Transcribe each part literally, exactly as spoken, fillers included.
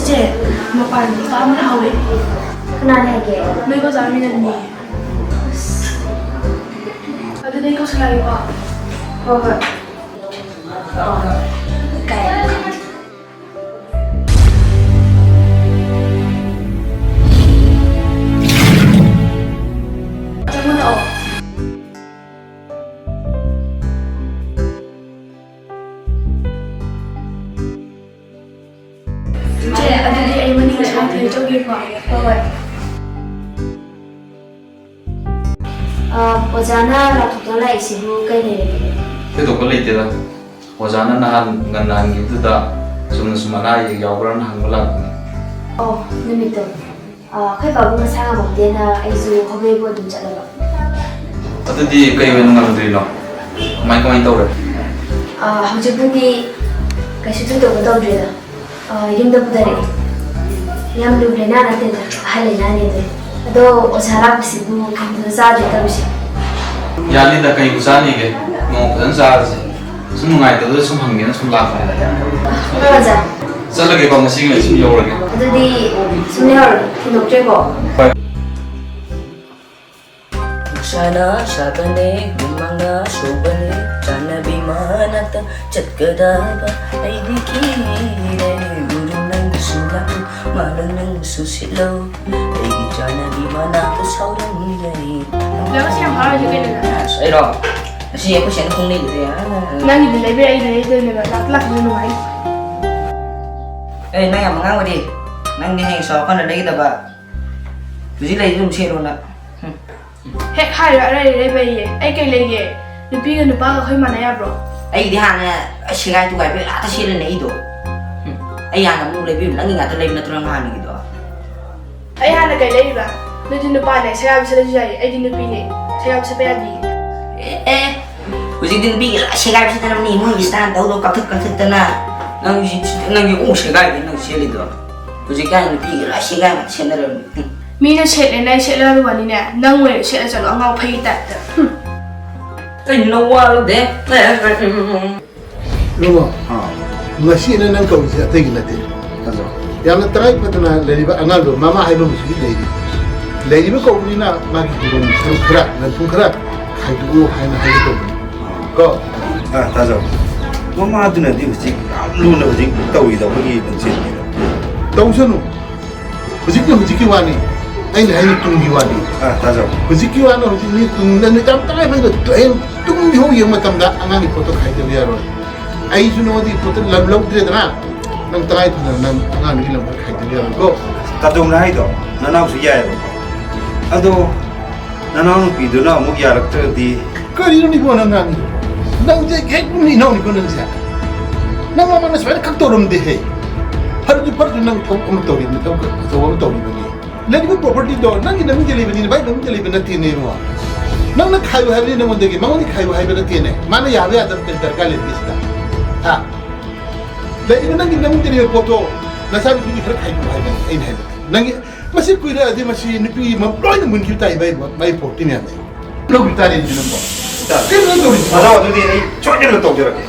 ꯆꯦ, ꯃꯄꯥꯟꯗ ꯅꯨꯄꯥ ꯑꯃ ꯂꯥꯛꯍꯧꯋꯦ꯫ ꯀꯅꯥꯅ ꯍꯥꯏꯒꯦ? ꯅꯣꯏ ꯑꯣꯖꯥ ꯃꯤꯅꯠꯅꯦ꯫ ꯑꯗꯨꯗꯤ ꯑꯩ ꯀꯧꯁꯜꯂꯛꯑꯒꯦꯀꯣ꯫ ꯍꯣꯏ, ꯍꯣꯏ꯫ ꯆꯪꯉꯣ ꯂꯥꯛꯑꯣ꯫ ꯆꯦ, ꯑꯗꯨꯗꯤ ꯑꯩ ꯃꯅꯤꯡ ꯁꯥꯏ ꯊꯣꯏ ꯆꯧꯒꯦꯀꯣ꯫ ꯍꯣꯏ, ꯍꯣꯏ꯫ ꯑ, ꯑꯣꯖꯥꯅ ꯂꯥꯎꯊꯣꯛꯇꯅ ꯂꯥꯛꯏꯁꯤꯕꯨ ꯀꯩ ꯂꯩꯔꯒꯦ? ꯊꯣꯏꯗꯣꯛꯄ ꯂꯩꯇꯦꯗ꯫ ꯑꯣꯖꯥꯅ ꯅꯍꯥꯟ ꯉꯟꯅ ꯍꯟꯈꯤꯕꯗꯨꯗ ꯆꯨꯝꯅ ꯁꯨꯝ ꯑꯅꯥ ꯑꯌꯦꯛ ꯌꯥꯎꯕ꯭ꯔꯥꯅ ꯍꯪꯕ ꯂꯥꯛꯄꯅꯤ꯫ ꯑꯣ, ꯅꯨꯃꯤꯠꯇꯣ꯫ ꯑ, ꯑꯩꯈꯣꯏ ꯄꯥꯕꯨꯡ ꯃꯁꯥ ꯉꯝꯃꯛꯇꯦꯅ ꯑꯩꯁꯨ ꯍꯣꯕꯦꯕꯨ ꯑꯗꯨꯝ ꯆꯠꯂꯕ꯫ ꯑꯗꯨꯗꯤ ꯀꯩ ꯑꯣꯏꯅ ꯉꯝꯗ꯭ꯔꯤꯅꯣ? ꯀꯃꯥꯏ, ꯀꯃꯥꯏ ꯇꯧꯔꯦ? ꯑ, ꯍꯧꯖꯤꯛꯄꯨꯗꯤ ꯀꯩꯁꯨ ꯊꯣꯏꯗꯣꯛꯄ ꯇꯧꯗ꯭ꯔꯤꯗ꯫ ꯑ, ꯌꯨꯝꯗ ꯄꯨꯊꯔꯛꯑꯦ꯫ ꯌꯥꯝ ꯂꯨꯕ ꯂꯥꯏꯅꯥ ꯅꯠꯇꯦꯗ, ꯑꯍꯜ ꯂꯥꯏꯅꯥꯅꯦ ꯑꯗꯨ꯫ ꯑꯗꯣ ꯑꯣꯖꯥ ꯂꯥꯛꯄꯁꯤꯕꯨ ꯀꯩꯝꯇ ꯆꯥꯗ꯭ꯔꯦ ꯇꯧꯔꯤꯁꯦ꯫ ꯌꯥꯅꯤꯗ, ꯀꯩꯕꯨ ꯆꯥꯅꯤꯒꯦ? ꯅꯣꯡꯃ ꯐꯖꯅ ꯆꯥꯔꯁꯦ꯫ ꯁꯨꯝ ꯅꯨꯡꯉꯥꯏꯇꯕꯗꯨꯗ ꯁꯨꯝ ꯍꯪꯒꯦꯅ ꯁꯨꯝ ꯂꯥꯛꯄꯅꯤꯗ꯫ ꯍꯣꯏ, ꯑꯣꯖꯥ꯫ ꯆꯠꯂꯒꯦꯀꯣ, ꯉꯁꯤꯒꯤ ꯑꯣꯏꯅ ꯁꯨꯝ ꯌꯧꯔꯒꯦ꯫ ꯑꯗꯨꯗꯤ ꯁꯨꯝ ꯂꯩꯍꯧꯔꯒꯦ, ꯊꯤꯟꯗꯣꯛꯇ꯭ꯔꯦꯀꯣ꯫ ꯍꯣꯏ꯫ ꯅꯨꯡꯁꯥꯅ ꯁꯥꯕꯅꯦ, ꯍꯨꯃꯥꯡꯅ ꯁꯧꯕꯅꯦ, ꯆꯥꯟꯅꯕꯤ ꯃꯅꯥꯛꯇ ꯆꯠꯀꯗꯕ ꯑꯩꯗꯤ ꯀꯤꯔꯦ꯫ ꯎꯔꯨꯝ ꯅꯪꯁꯨ ꯂꯥꯛꯎ, ꯃꯥꯂꯪ ꯅꯪꯁꯨ ꯁꯤꯠꯂꯨ, ꯑꯩꯒꯤ ꯆꯥꯟꯅꯕꯤ ꯃꯅꯥꯛꯇ ꯁꯥꯎꯔꯝꯂꯦ꯫ ꯅꯪ ꯉꯁꯤ ꯌꯥꯝ ꯍꯔꯥꯎꯔꯤꯁꯦ ꯀꯩꯅꯣ? ꯑꯁ, ꯑꯩꯔꯣ? ꯉꯁꯤ ꯑꯩꯈꯣꯏ ꯁꯦꯅ ꯈꯣꯡꯅꯩꯗꯨꯗꯤ, ꯑ, ꯅꯪꯒꯤꯗꯤ ꯂꯩꯕꯤꯔꯦ, ꯑꯩꯒꯤꯗꯤ ꯂꯩꯗꯣꯏꯅꯦꯕ꯫ ꯂꯥꯛꯇ ꯂꯥꯛꯇ ꯅꯨꯡꯉꯥꯏꯅꯤ꯫ ꯑꯦ, ꯅꯪ ꯌꯥꯝ ꯑꯉꯥꯡ ꯑꯣꯏꯔꯤ꯫ ꯅꯪꯗꯤ ꯍꯌꯦꯡ ꯆꯥꯎꯔꯀꯥꯟꯗ ꯂꯩꯒꯗꯕ꯫ ꯍꯧꯖꯤꯛ ꯂꯩꯔꯤꯗꯨ ꯑꯗꯨꯝ ꯁꯦꯠꯂꯣ ꯅꯪ꯫ ꯍꯨꯝ꯫ ꯍꯦꯛ ꯍꯥꯏꯔꯒ ꯑꯔꯩ ꯑꯔꯩꯕ ꯑꯩꯌꯦ꯫ ꯑꯩ ꯀꯩ ꯂꯩꯒꯦ? ꯅꯨꯄꯤꯒ ꯅꯨꯄꯥꯒ ꯑꯩꯈꯣꯏ ꯃꯥꯟꯅ ꯌꯥꯕ꯭ꯔꯣ? ꯑꯩꯒꯤꯗꯤ ꯍꯥꯟꯅ ꯁꯦꯒꯥꯏ ꯇꯨꯒꯥꯏꯕ ꯉꯥꯛꯇ ꯁꯦꯠꯂꯅꯦ ꯑꯩꯗꯣ꯫ ꯍꯨꯝ꯫ ꯑꯩ ꯍꯥꯟꯅ ꯑꯃꯨꯛ ꯂꯩꯕꯤꯔꯨ꯫ ꯅꯪꯒꯤ ꯉꯥꯛꯇ ꯂꯩꯕ ꯅꯠꯇ꯭ꯔꯣ ꯅꯪ ꯍꯥꯟꯅꯒꯤꯗꯣ? ꯑꯩ ꯍꯥꯟꯅ ꯀꯩ ꯂꯩꯔꯤꯕ? ꯅꯣꯏꯗꯤ ꯅꯨꯄꯥꯅꯦ, ꯁꯦꯒꯥꯏꯕ ꯁꯦꯠꯂꯁꯨ ꯌꯥꯏꯌꯦ꯫ ꯑꯩꯗꯤ ꯅꯨꯄꯤꯅꯦ, ꯁꯦꯒꯥꯏꯕ ꯁꯦꯠꯄ ꯌꯥꯗꯤꯌꯦ꯫ ꯑꯦ, ꯑꯦ꯫ ꯍꯧꯖꯤꯛꯇꯤ ꯅꯨꯄꯤꯒꯤ ꯂꯣꯏ ꯁꯦꯒꯥꯏꯕ ꯁꯦꯠꯅꯔꯝꯅꯤ꯫ ꯃꯣꯏꯒꯤ style ꯇꯧꯗꯧ ꯀꯛꯊꯠ ꯀꯛꯊꯠꯇꯅ꯫ ꯅꯪꯒꯤ, ꯅꯪꯒꯤ ꯑꯃꯨꯛ ꯁꯦꯒꯥꯏꯗꯦ ꯅꯪ ꯁꯦꯠꯂꯤꯗꯣ꯫ ꯍꯧꯖꯤꯛꯀꯥꯟ ꯅꯨꯄꯤꯒꯤ ꯂꯣꯏ ꯁꯦꯒꯥꯏꯕ ꯁꯦꯠꯅꯔꯝꯅꯤ꯫ ꯍꯨꯝ꯫ ꯃꯤꯅ ꯁꯦꯠꯂꯦꯅ ꯑꯩ ꯁꯦꯠꯂꯦ ꯍꯥꯏꯕ ꯋꯥꯅꯤꯅꯦ, ꯅꯪ ꯑꯣꯏꯅ ꯁꯦꯠꯂ ꯆꯠꯂꯣ, ꯑꯉꯥꯎ ꯐꯩꯒꯤ type ꯇ꯫ ꯍꯨꯝ꯫ ꯀꯩꯅꯣ ꯅꯋꯥ ꯂꯧꯗꯦ? ꯂꯧꯕ? ꯑꯥ꯫ ꯉꯁꯤ ꯑꯩꯅ ꯅꯪ ꯀꯧꯔꯤꯁꯦ ꯑꯇꯩꯒꯤ ꯅꯠꯇꯦ꯫ ꯀꯅꯥꯅꯣ? ꯌꯥꯝꯅ ꯇꯉꯥꯏ ꯐꯗꯅ ꯂꯩꯔꯤꯕ ꯑꯉꯥꯡꯗꯣ ꯃꯃꯥ ꯍꯥꯏꯕ ꯑꯃꯁꯨ ꯂꯩꯔꯤ꯫ ꯂꯩꯔꯤꯕ ꯀꯧꯕꯅꯤꯅ ꯃꯥꯒꯤ ꯍꯤꯡꯒꯣꯜ ꯁꯔꯨꯛ ꯈꯔ, ꯂꯟꯊꯨꯝ ꯈꯔ ꯈꯥꯏꯗꯣꯛꯎ ꯍꯥꯏꯅ ꯍꯥꯏꯒꯦ ꯇꯧꯕꯅꯤ꯫ ꯀꯣ? ꯑ, ꯇꯥꯖꯧ꯫ ꯃꯃꯥꯗꯨꯅꯗꯤ ꯍꯧꯖꯤꯛ ꯌꯥꯝ ꯂꯨꯅ ꯍꯧꯖꯤꯛ ꯇꯧꯔꯤꯗꯣ ꯑꯩꯈꯣꯏꯒꯤ ꯂꯟꯆꯦꯟꯕꯤꯗꯣ꯫ ꯇꯧꯁꯅꯨ꯫ ꯍꯧꯖꯤꯛꯅ ꯍꯧꯖꯤꯛꯀꯤ ꯋꯥꯅꯤ꯫ ꯑꯩꯅ ꯍꯥꯏꯅ ꯇꯨꯡꯒꯤ ꯋꯥꯅꯤ꯫ ꯑ, ꯇꯥꯖꯧ꯫ ꯍꯧꯖꯤꯛꯀꯤ ꯋꯥꯅ ꯍꯧꯖꯤꯛ ꯃꯤ ꯇꯨꯡꯗ ꯅꯨꯃꯤꯠ ꯌꯥꯝ ꯇꯉꯥꯏ ꯐꯗꯅ ꯍꯌꯦꯡ ꯇꯨꯡꯒꯤ ꯍꯧ ꯌꯦꯡꯕ ꯃꯇꯝꯗ ꯑꯉꯥꯡꯒꯤ ꯄꯣꯠꯇꯣ ꯈꯥꯏꯗꯕ ꯌꯥꯔꯣꯏ꯫ ꯑꯩꯁꯨ ꯅꯉꯣꯟꯗꯒꯤ ꯄꯣꯠꯇꯣ ꯂꯝ ꯂꯧꯗ꯭ꯔꯦꯗꯅ, ꯅꯪ ꯇꯉꯥꯏ ꯐꯗꯅ ꯅꯪ ꯑꯉꯥꯡꯗꯨꯒꯤ ꯂꯝ ꯈꯔ ꯈꯥꯏꯗꯕ ꯌꯥꯔꯣꯏꯀꯣ꯫ ꯀꯗꯧꯅ ꯍꯥꯏꯗꯣ ꯅꯅꯥꯎꯁꯨ ꯌꯥꯏꯑꯕꯀꯣ꯫ ꯑꯗꯣ ꯅꯅꯥꯎꯅꯨꯄꯤꯗꯨꯅ ꯑꯃꯨꯛ ꯌꯥꯔꯛꯇ꯭ꯔꯗꯤ? ꯀꯔꯤꯅꯣ ꯏꯕꯣ ꯅꯪ ꯉꯥꯡꯉꯤꯗꯣ? ꯅꯪꯁꯦ ꯍꯦꯛ ꯄꯨꯟꯅ ꯏꯅꯥꯎꯅꯤꯀꯣ ꯅꯪꯁꯦ꯫ ꯅꯪ ꯃꯃꯥꯡꯗ ꯁꯨꯃꯥꯏꯅ ꯈꯛ ꯇꯧꯔꯝꯗꯦꯍꯦ꯫ ꯐꯔꯁꯨ ꯐꯔꯁꯨ ꯅꯪ ꯊꯕꯛ ꯑꯃ ꯇꯧꯔꯤꯕꯅꯤ, ꯊꯕꯛ ꯑꯆꯧꯕ ꯑꯃ ꯇꯧꯔꯤꯕꯅꯤ꯫ ꯂꯩꯔꯤꯕ propertyꯗꯣ ꯅꯪꯒꯤ ꯅꯃꯤꯡꯗ ꯂꯩꯕꯅꯤꯅ ꯚꯥꯏ ꯃꯃꯤꯡꯗ ꯂꯩꯕ ꯅꯠꯇꯦꯅꯦ ꯏꯕꯨꯡꯉꯣ꯫ ꯅꯪꯅ ꯈꯥꯏꯌꯨ ꯍꯥꯏꯕꯅꯤ ꯅꯉꯣꯟꯗꯒꯤ, ꯃꯉꯣꯟꯗꯒꯤ ꯈꯥꯏꯌꯨ ꯍꯥꯏꯕ ꯅꯠꯇꯦꯅꯦ꯫ ꯃꯥꯅ ꯌꯥꯕ ꯌꯥꯗꯕ ꯀꯔꯤ ꯗꯔꯀꯥꯔ ꯂꯩꯒꯦ ꯁꯤꯗ? ꯍꯥ? ꯂꯩꯔꯤꯕ ꯅꯪꯒꯤ ꯅꯃꯤꯡꯗ ꯂꯩꯕ ꯄꯣꯠꯇꯣ ꯅꯆꯥꯅꯨꯄꯤꯒꯤ ꯈꯔ ꯈꯥꯏꯕꯤꯌꯨ ꯍꯥꯏꯕꯅꯤ ꯑꯩꯅ ꯍꯥꯏꯕꯗꯤ꯫ ꯅꯪꯒꯤ ꯃꯁꯤ ꯀꯨꯏꯔꯛꯑꯗꯤ ꯃꯁꯤ ꯅꯨꯄꯤ ꯑꯃ ꯂꯣꯏꯅ ꯃꯨꯟꯈꯤꯕ ꯇꯥꯏ ꯚꯥꯏ, ꯃꯥꯏ property ꯃꯌꯥꯝꯁꯦ꯫ ꯂꯧꯈꯤꯕ ꯇꯥꯔꯦ ꯑꯗꯨꯗꯤ ꯅꯪꯕꯣ꯫ ꯇꯥꯔꯦ꯫ ꯀꯩꯅꯣ ꯅꯪ ꯇꯧꯔꯤꯁꯤꯕꯣ? ꯅꯅꯥꯎ ꯑꯗꯨꯗꯤ ꯑꯩ ꯁꯣꯏꯗꯅ ꯇꯧꯖꯔꯛꯀꯦ꯫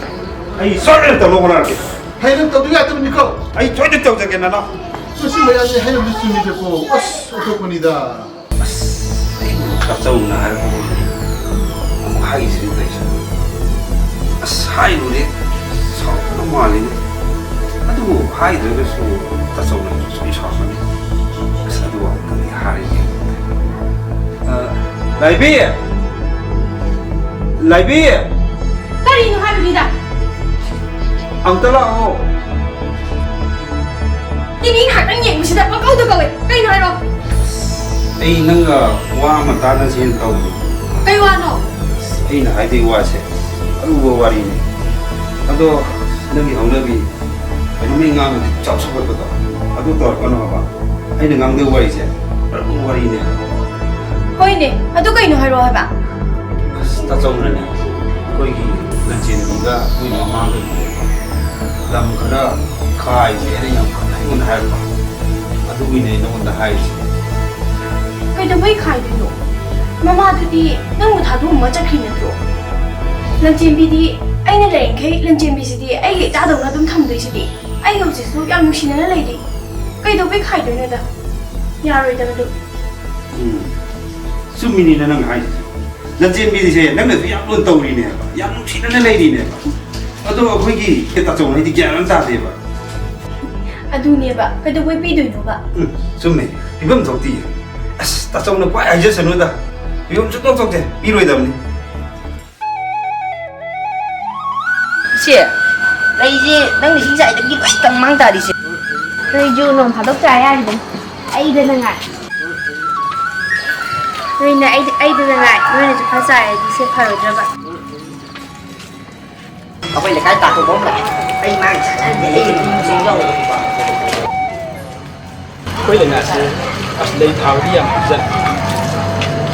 ꯑꯩ ꯁꯣꯏꯗꯅ ꯇꯧꯅꯕ ꯍꯣꯠꯅꯔꯛꯀꯦ꯫ ꯍꯌꯦꯡ ꯇꯧꯗꯕ ꯌꯥꯗꯕꯅꯤꯀꯣ꯫ ꯑꯩ ꯁꯣꯏꯗꯅ ꯇꯧꯖꯒꯦ ꯅꯅꯥꯎ꯫ ꯃꯁꯤ ꯃꯌꯥꯝꯁꯦ ꯍꯥꯏꯔꯝꯕ ꯆꯨꯝꯃꯤꯗꯀꯣ꯫ ꯑꯁ, ꯑꯣꯟꯊꯣꯛꯄꯅꯤꯗ꯫ ꯑꯁ, ꯑꯩꯕꯨ ꯇꯥꯆꯧꯅ ꯍꯥꯏꯔꯛꯄꯕꯨ ꯑꯃꯨꯛ ꯍꯥꯏꯁꯤꯅꯤ ꯇꯧꯔꯤꯁꯦ꯫ ꯑꯁ, ꯍꯥꯏꯔꯨꯔꯦ, ꯁꯥꯎꯔꯛꯄ ꯃꯥꯜꯂꯤꯅꯦ꯫ ꯑꯗꯨꯕꯨ ꯍꯥꯏꯗ꯭ꯔꯒꯁꯨ ꯇꯥꯆꯧꯅ ꯁꯨꯝ ꯁꯥꯎꯔꯛꯀꯅꯤ꯫ ꯑꯁ, ꯑꯗꯨ ꯑꯃꯨꯛꯇꯪꯗꯤ ꯍꯥꯏꯔꯒꯦ꯫ ꯑ, ꯂꯥꯏꯕꯤ! ꯂꯥꯏꯕꯤ! ꯀꯔꯤꯅꯣ ꯍꯥꯏꯕꯅꯤꯗ? ꯑꯝꯇ ꯂꯥꯛꯑꯣ꯫ ꯇꯤꯚꯤ ꯉꯥꯏꯍꯥꯛꯇꯪ ꯌꯦꯡꯕꯁꯤꯗ ꯄꯪꯀꯧꯗ ꯀꯧꯋꯦ꯫ ꯀꯩꯅꯣ ꯍꯥꯏꯔꯣ? ꯑꯩ ꯅꯪꯒ ꯋꯥ ꯑꯃ ꯇꯥꯟꯅꯁꯦꯅ ꯇꯧꯕꯅꯤ꯫ ꯀꯩ ꯋꯥꯅꯣ? ꯑꯩꯅ ꯍꯥꯏꯗꯣꯏ ꯋꯥꯁꯦ ꯑꯔꯨꯕ ꯋꯥꯔꯤꯅꯤ꯫ ꯑꯗꯣ ꯅꯪꯒꯤ ꯍꯧꯅꯕꯤ ꯀꯩꯅꯣ ꯃꯤ ꯉꯥꯡꯕꯗꯤ ꯆꯥꯎ ꯁꯧꯒꯠꯄꯗꯣ ꯑꯗꯨ ꯇꯧꯔꯛꯀꯅꯣ ꯍꯥꯏꯕ꯫ ꯑꯩꯅ ꯉꯥꯡꯗꯣꯏ ꯋꯥꯔꯤꯁꯦ ꯑꯔꯨꯕ ꯋꯥꯔꯤꯅꯦ꯫ ꯍꯣꯏꯅꯦ, ꯑꯗꯨ ꯀꯩꯅꯣ ꯍꯥꯏꯔꯛꯑꯣ ꯍꯥꯏꯕ? ꯑꯁ, ꯇꯥꯆꯧꯅꯅꯦ ꯑꯩꯈꯣꯏꯒꯤ ꯂꯟꯆꯦꯟꯕꯤꯒ ꯑꯩꯈꯣꯏ ꯃꯃꯥꯒꯒꯤ ꯂꯝ ꯈꯔ ꯈꯥꯏꯁꯦꯅ ꯌꯥꯝ ꯀꯟꯅ ꯑꯩꯉꯣꯟꯗ ꯍꯥꯏꯔꯛꯄ꯫ ꯑꯗꯨꯒꯤꯅꯦ ꯅꯉꯣꯟꯗ ꯍꯥꯏꯔꯤꯁꯦ꯫ ꯀꯩꯗꯧꯕꯩ ꯈꯥꯏꯗꯣꯏꯅꯣ? ꯃꯃꯥꯗꯨꯗꯤ ꯅꯪꯕꯨ ꯊꯥꯗꯣꯛꯑꯝꯃ ꯆꯠꯈ꯭ꯔꯤ ꯅꯠꯇ꯭ꯔꯣ? ꯂꯟꯆꯦꯟꯕꯤꯗꯤ ꯑꯩꯅ ꯂꯩꯔꯤꯈꯩ ꯂꯟꯆꯦꯟꯕꯤꯁꯤꯗꯤ ꯑꯩꯒꯤ ꯏꯆꯥꯗꯧꯅ ꯑꯗꯨꯝ ꯊꯝꯗꯣꯏꯁꯤꯗꯤ꯫ ꯑꯩꯒ ꯍꯧꯖꯤꯛꯁꯨ ꯌꯥꯝ ꯅꯨꯡꯁꯤꯅꯅ ꯂꯩꯔꯤ꯫ ꯀꯩꯗꯧꯕꯩ ꯈꯥꯏꯗꯣꯏꯅꯣꯗ? ꯌꯥꯔꯣꯏꯗꯕꯗꯨ꯫ ꯎꯝ, ꯆꯨꯝꯃꯤꯅꯤꯅ ꯅꯪ ꯍꯥꯏꯁꯤꯁꯨ꯫ ꯂꯟꯆꯦꯟꯕꯤꯁꯦ ꯅꯪꯅꯁꯨ ꯌꯥꯝ ꯂꯨꯅ ꯇꯧꯔꯤꯅꯦꯕ, ꯌꯥꯝ ꯅꯨꯡꯁꯤꯅꯅ ꯂꯩꯔꯤꯅꯦꯕ꯫ ꯑꯗꯣ ꯑꯩꯈꯣꯏꯒꯤ ꯇꯥꯆꯧ ꯍꯣꯏꯗꯤ ꯒ꯭ꯌꯥꯟ ꯑꯃ ꯇꯥꯗꯦꯕ꯫ ꯑꯗꯨꯅꯦꯕ, ꯀꯩꯗꯧꯕꯩ ꯄꯤꯗꯣꯏꯅꯣꯕ? ꯎꯝ, ꯆꯨꯝꯃꯦ, ꯄꯤꯐꯝ ꯊꯣꯛꯇꯤꯌꯦ꯫ ꯑꯁ, ꯇꯥꯆꯧꯅ ꯄꯨꯡꯍꯥꯏ ꯍꯥꯏꯖꯁꯅꯨꯗ, ꯄꯤꯐꯝ ꯁꯨꯡꯊꯣꯛ ꯊꯣꯛꯇꯦ, ꯄꯤꯔꯣꯏꯗꯕꯅꯤ꯫ ꯏꯆꯦ, ꯑꯩꯁꯦ ꯅꯪ ꯅꯤꯡꯁꯤꯡꯖꯥꯏꯗꯒꯤ ꯂꯣꯏ ꯇꯪ ꯃꯥꯡ ꯇꯥꯔꯤꯁꯦ꯫ ꯅꯣꯏꯁꯨ ꯅꯣꯡ ꯐꯥꯗꯣꯛ ꯆꯥ ꯌꯥꯔꯤꯕꯅꯤ꯫ ꯑꯩꯗꯅ ꯉꯥꯏ꯫ ꯅꯣꯏꯅ ꯑꯩ-, ꯑꯩꯗꯅ ꯉꯥꯏ꯫ ꯅꯣꯏꯅꯁꯨ ꯈꯔ ꯆꯥꯏꯔꯗꯤ ꯏꯆꯦ ꯐꯔꯣꯏꯗ꯭ꯔꯕ? ꯑꯩꯈꯣꯏ ꯂꯩꯀꯥꯏ ꯇꯥꯊꯣꯛꯄ ꯑꯃ ꯂꯥꯛꯑꯦ꯫ ꯑꯩ ꯃꯥꯒꯤ ꯆꯥꯅꯤꯡꯗꯦ꯫ ꯑꯩ ꯑꯗꯨꯝ ꯆꯦꯟꯖꯧ꯫ ꯑꯩꯈꯣꯏ ꯂꯩꯉꯥꯛꯁꯦ ꯑꯁ ꯂꯩ ꯊꯥꯕꯗꯤ ꯌꯥꯝ ꯐꯖꯅ꯫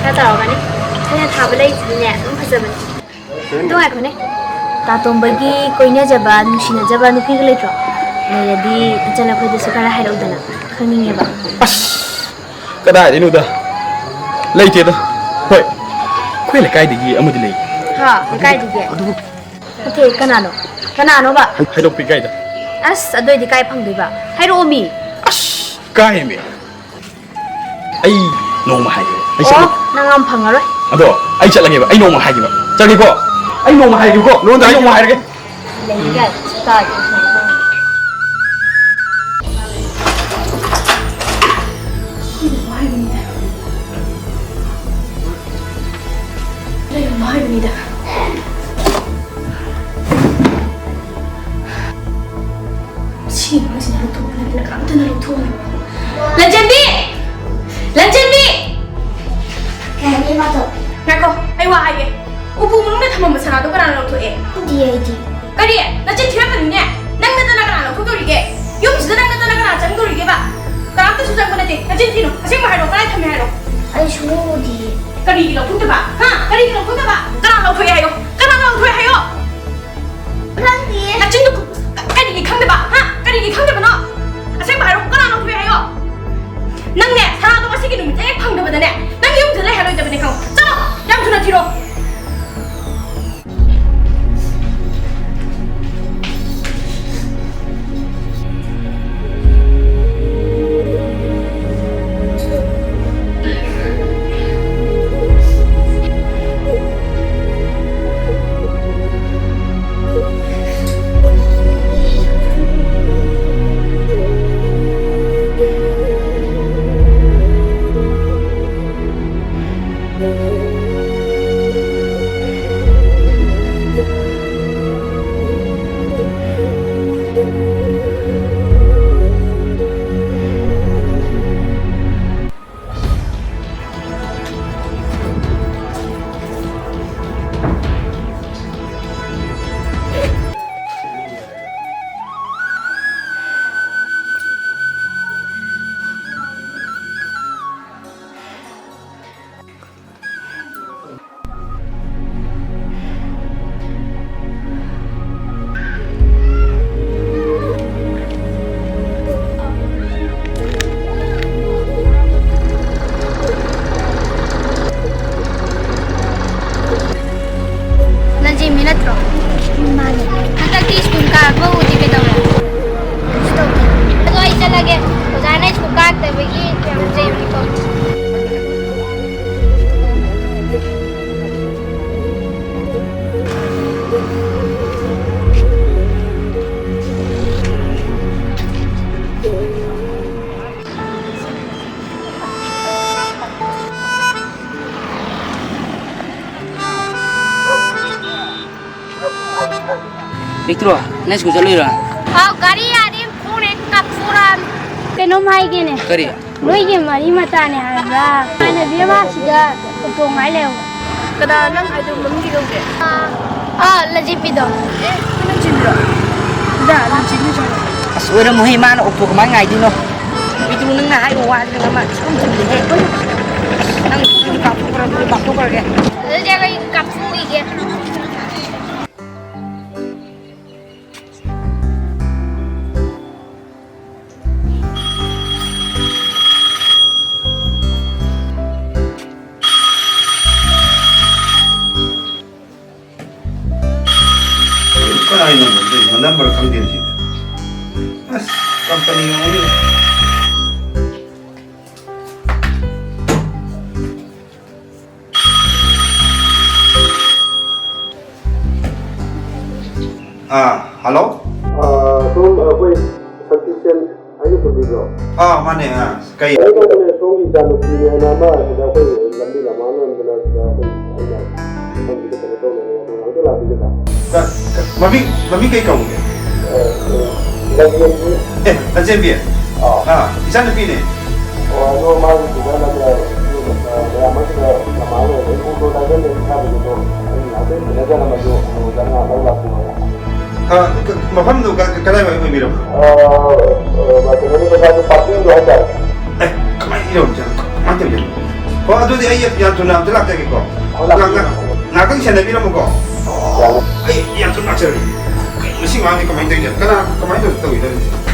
ꯈꯔ ꯇꯧꯔꯒꯅꯤ꯫ ꯑꯩꯈꯣꯏꯅ ꯊꯥꯕ ꯂꯩꯁꯤꯗꯤꯅꯦ ꯑꯗꯨꯝ ꯐꯖꯕꯅꯤ꯫ ꯑꯗꯨ ꯉꯥꯏꯈꯣꯅꯦ꯫ ꯇꯥꯇꯣꯝꯕꯒꯤ ꯀꯣꯏꯅꯖꯕ, ꯅꯨꯡꯁꯤꯅꯖꯕ ꯅꯨꯄꯤꯒ ꯂꯩꯇ꯭ꯔꯣ? ꯂꯩꯔꯗꯤ ꯏꯆꯟ ꯑꯩꯈꯣꯏꯗꯁꯨ ꯈꯔ ꯍꯥꯏꯔꯛꯎꯗꯅ, ꯈꯪꯅꯤꯡꯉꯦꯕ꯫ ꯑꯁ! ꯀꯗꯥꯏꯗꯩꯅꯣꯗ? ꯂꯩꯇꯦꯗ꯫ ꯍꯣꯏ, ꯑꯩꯈꯣꯏ ꯂꯩꯀꯥꯏꯗꯒꯤ ꯑꯃꯗꯤ ꯂꯩ꯫ ꯍꯥ, ꯂꯩꯀꯥꯏꯗꯒꯤ? ꯑꯗꯨꯕꯨ ꯅꯠꯇꯦ, ꯀꯅꯥꯅꯣ? ꯀꯅꯥꯅꯣꯕ? ꯍꯥꯏ-, ꯍꯥꯏꯗꯣꯛꯄ ꯏꯀꯥꯏꯗ꯫ ꯑꯁ, ꯑꯗꯨ ꯑꯣꯏꯗꯤ ꯀꯥꯏ ꯐꯪꯗꯣꯏꯕ? ꯍꯥꯏꯔꯛꯑꯣꯃꯤ꯫ ꯑꯁ, ꯀꯥꯏꯃꯤ꯫ ꯑꯩ ꯅꯣꯡꯃ ꯍꯥꯏꯒꯦ꯫ ꯑꯩ ꯑꯣ, ꯆꯠꯂꯨ-, ꯅꯪ ꯌꯥꯝ ꯐꯪꯉꯔꯣꯏ꯫ ꯑꯗꯣ ꯑꯩ ꯆꯠꯂꯒꯦꯕ꯫ ꯑꯩ ꯅꯣꯡꯃ ꯍꯥꯏꯒꯦꯕ꯫ ꯆꯠꯂꯒꯦꯀꯣ꯫ ꯑꯩ ꯅꯣꯡꯃ ꯍꯥꯏꯒꯦꯀꯣ꯫ ꯅꯉꯣꯟꯗ ꯑꯩ ꯅꯣꯡꯃ ꯍꯥꯏꯔꯒꯦ꯫ ꯂꯩꯔꯤꯒ ꯇꯥꯒꯦ꯫ ꯂꯩꯔꯝꯃꯣ ꯍꯥꯏꯕꯅꯤꯗ꯫ ꯁꯤ ꯑꯉꯥꯡꯁꯤꯅ ꯂꯧꯊꯣꯛꯄ ꯅꯠꯇꯅ ꯀꯅꯥꯝꯇꯅ ꯂꯧꯊꯣꯛꯑꯝꯃꯣꯏ꯫ ꯂꯟꯆꯦꯟꯕꯤ! ꯂꯟꯆꯦꯟꯕꯤ! ꯀꯩ ꯍꯥꯏꯒꯦ ꯃꯥꯗꯣ? ꯉꯥꯏꯈꯣ, ꯑꯩ ꯋꯥ ꯍꯥꯏꯒꯦ꯫ ꯎꯄꯨ ꯃꯅꯨꯡꯗ ꯊꯝꯃꯝꯕ ꯁꯅꯥꯗꯣ ꯀꯅꯥꯅ ꯂꯧꯊꯣꯛꯑꯦ? ꯈꯪꯗꯤꯌꯦ ꯑꯩꯗꯤ꯫ ꯀꯔꯤ? ꯅꯆꯤꯟ ꯊꯤꯔꯛꯀꯅꯨꯅꯦ꯫ ꯅꯪ ꯅꯠꯇꯅ ꯀꯅꯥ ꯂꯧꯊꯣꯛꯇꯧꯔꯤꯒꯦ? ꯌꯨꯝꯁꯤꯗ ꯅꯪ ꯅꯠꯇꯅ ꯀꯅꯥ ꯆꯪꯗꯧꯔꯤꯒꯦꯕ? ꯀꯅꯥꯝꯇꯁꯨ ꯆꯪꯕ ꯅꯠꯇꯦ꯫ ꯅꯆꯤꯟ ꯊꯤꯅꯨ꯫ ꯑꯁꯦꯡꯕ ꯍꯥꯏꯔꯣ, ꯀꯗꯥꯏ ꯊꯝꯃꯦ ꯍꯥꯏꯔꯣ? ꯑꯩ ꯁꯨꯡꯎ ꯎꯗꯤꯌꯦ꯫ ꯀꯔꯤꯒꯤ ꯂꯧꯊꯣꯛꯇꯕ? ꯍꯥ? ꯀꯔꯤꯒꯤ ꯂꯧꯊꯣꯛꯇꯕ? ꯀꯅꯥ ꯂꯧꯊꯣꯛꯑꯦ ꯍꯥꯏꯌꯣ? ꯀꯅꯥ ꯂꯧꯊꯣꯛꯑꯦ ꯍꯥꯏꯌꯣ? ꯈꯪꯗꯤꯌꯦ꯫ ꯅꯆꯤꯟꯗꯨ ꯀ-, ꯀꯔꯤꯒꯤ ꯈꯪꯗꯕ? ꯍꯥ? ꯀꯔꯤꯒꯤ ꯈꯪꯗꯕꯅꯣ? ꯑꯁꯦꯡꯕ ꯍꯥꯏꯔꯣ, ꯀꯅꯥ ꯂꯧꯊꯣꯛꯑꯦ ꯍꯥꯏꯌꯣ? ꯅꯪꯅꯦ, ꯁꯅꯥꯗꯣ ꯉꯁꯤꯒꯤ ꯅꯨꯃꯤꯠꯇ ꯍꯦꯛ ꯐꯪꯗꯕꯗꯅꯦ, ꯅꯪ ꯌꯨꯝꯗ ꯂꯩꯍꯜꯂꯣꯏꯗꯕꯅꯦ, ꯈꯪꯉꯣ꯫ ꯆꯠꯂꯣ! ꯌꯥꯝ ꯊꯨꯅ ꯊꯤꯔꯣ! ꯆꯠꯂꯒꯦ꯫ ꯑꯣꯖꯥꯅ ꯁ꯭ꯀꯨꯜ ꯀꯥꯔꯛꯇꯕꯒꯤ ꯌꯥꯝ ꯆꯩꯕꯅꯤꯀꯣ꯫ ꯄꯤꯛꯇ꯭ꯔꯣ, ꯅꯪ ꯁ꯭ꯀꯨꯜ ꯆꯠꯂꯨꯏꯔꯣ? ꯑꯥꯎ, ꯒꯥꯔꯤ ꯌꯥꯗꯦ, ꯈꯣꯡꯅ ꯍꯦꯛ ꯀꯥꯞꯊꯣꯔꯛꯑꯕꯅꯤ꯫ ꯀꯩꯅꯣꯝ ꯍꯥꯏꯒꯦꯅꯦ꯫ ꯀꯔꯤ? ꯅꯣꯏꯒꯤ ꯃꯔꯤ ꯃꯇꯥꯅꯦ ꯍꯥꯏꯕ꯭ꯔꯥ? ꯏꯃꯥꯟꯅꯕꯤ ꯑꯃ ꯁꯤꯗ ꯑꯣꯇꯣ ꯉꯥꯏ ꯂꯩꯍꯧꯕ꯫ ꯀꯅꯥ ꯅꯪ ꯍꯥꯏꯗꯣ ꯃꯃꯤꯡꯗꯤ ꯀꯧꯒꯦ? ꯑꯥ, ꯑꯥ, ꯂꯖꯤꯄꯤꯗꯣ꯫ ꯑꯦ, ꯅꯪ ꯆꯤꯟꯕ꯭ꯔꯣ? ꯗꯥ, ꯅꯪ ꯆꯤꯟꯕ꯭ꯔꯣ? ꯑꯁ, ꯑꯣꯏꯔꯝꯃꯣꯏꯍꯦ, ꯃꯥꯅ ꯑꯣꯇꯣ ꯀꯃꯥꯏꯅ ꯉꯥꯏꯗꯣꯏꯅꯣ? ꯄꯤꯛꯇ꯭ꯔꯨ, ꯅꯪꯅ ꯍꯥꯏꯕ ꯋꯥꯁꯤꯅ ꯑꯃ ꯁꯨꯝ ꯆꯨꯝꯗꯦꯍꯦ꯫ ꯑꯁ, ꯅꯪ ꯀꯥꯞꯊꯣꯛꯈ꯭ꯔ-, ꯀꯥꯞꯊꯣꯛꯈ꯭ꯔꯒꯦ꯫ ꯑꯗꯨꯗꯤ ꯑꯩꯈꯣꯏ ꯀꯥꯞꯊꯣꯛꯈꯤꯒꯦ꯫ ꯀꯅꯥꯏ ꯅꯝꯕꯔ? ꯅꯝꯕꯔ ꯈꯪꯗꯦ ꯁꯤꯗꯤ꯫ ꯑꯁ, ꯀꯝꯄꯅꯤ ꯑꯣꯏꯔꯝꯒꯅꯤ꯫ ꯑꯥ, ꯍꯜꯂꯣ? ꯑꯥ, ꯁꯣꯝ ꯑꯩꯈꯣꯏ ꯁꯛꯇꯤꯁꯦꯟ ꯍꯥꯏꯅ ꯄꯨꯕꯤꯕ꯭ꯔꯣ? ꯑꯥ, ꯃꯥꯅꯦ, ꯑꯥ, ꯀꯩ? ꯑꯩ ꯇꯧꯕꯅꯦ, ꯁꯣꯝꯒꯤ ꯏꯆꯥꯅꯨꯄꯤꯅꯦ ꯍꯥꯏꯅ ꯑꯃ ꯁꯤꯗ ꯑꯩꯈꯣꯏ ꯂꯝꯕꯤ ꯂꯝꯃꯥꯡ ꯂꯣꯝꯗꯅ ꯁꯤꯗ ꯑꯩꯈꯣꯏ ꯑꯩꯅ ꯃꯐꯝꯁꯤꯗ ꯀꯩꯅꯣ ꯇꯧꯅꯔꯦ, ꯑꯗꯣ ꯉꯥꯛꯇ ꯂꯥꯛꯄꯤꯒꯗ꯭ꯔꯥ? ꯀ-, ꯀ-, ꯃꯃꯤꯡ, ꯃꯃꯤꯡ ꯀꯩ ꯀꯧꯒꯦ? ꯑꯦ, ꯑꯦ, ꯂꯝꯖꯦꯟꯕꯤ꯫ ꯑꯦ, ꯂꯟꯆꯦꯟꯕꯤ? ꯑꯥ꯫ ꯑꯥ, ꯏꯆꯥꯅꯨꯄꯤꯅꯦ꯫ ꯑꯣ, ꯑꯗꯣ ꯃꯥꯒꯤ ꯁꯤꯗ ꯅꯪꯅ, ꯑ, ꯃꯌꯥꯝ ꯃꯔꯛꯇꯨꯗ ꯂꯝꯃꯥꯡ ꯂꯣꯝꯗ ꯑꯩ ꯑꯣꯇꯣ ꯗ꯭ꯔꯥꯏꯚꯔ ꯂꯩ ꯍꯥꯏꯕꯗꯨꯗꯣ ꯑꯩ ꯉꯥꯛꯇꯪ ꯊꯦꯡꯅꯖꯔꯝꯃꯁꯨ ꯑꯣꯖꯥꯅ ꯉꯥꯛꯇꯪ ꯂꯥꯛꯄꯤꯔꯣ꯫ ꯑ, ꯀ-, ꯃꯐꯝꯗꯨ ꯀ-, ꯀꯗꯥꯏꯋꯥꯏ ꯑꯣꯏꯕꯤꯔꯕꯅꯣ? ꯑ, ꯑ, ꯀꯩꯅꯣꯒꯤ ꯕꯖꯥꯔꯒꯤ ꯄꯥꯔꯀꯤꯡꯗꯣ ꯍꯥꯏꯇꯥꯔꯦ꯫ ꯑꯦ, ꯀꯃꯥꯏꯅ ꯌꯧꯔꯝꯖꯥꯠꯅꯣ? ꯀꯃꯥꯏꯅ ꯇꯧꯔꯤꯅꯣ? ꯍꯣ, ꯑꯗꯨꯗꯤ ꯑꯩ ꯌꯥꯝ ꯊꯨꯅ ꯑꯝꯇ ꯂꯥꯛꯆꯒꯦꯀꯣ꯫ ꯍꯣꯏ, ꯂꯥꯛꯄꯤꯔꯣ꯫ ꯉꯥꯛ-, ꯉꯥꯛ-, ꯉꯥꯛꯇꯪ ꯁꯦꯟꯅꯕꯤꯔꯝꯃꯨꯀꯣ꯫ ꯌꯥꯅꯤ꯫ ꯑꯩ ꯌꯥꯝ ꯊꯨꯅ ꯂꯥꯛꯆꯔꯒꯦ꯫ ꯀꯩꯅꯣ, ꯁꯤ ꯑꯉꯥꯡꯁꯦ ꯀꯃꯥꯏꯅ ꯇꯧꯔꯤꯅꯣ? ꯀꯅꯥ, ꯀꯃꯥꯏꯅ ꯇꯧ-, ꯇꯧꯔꯤꯅꯣ?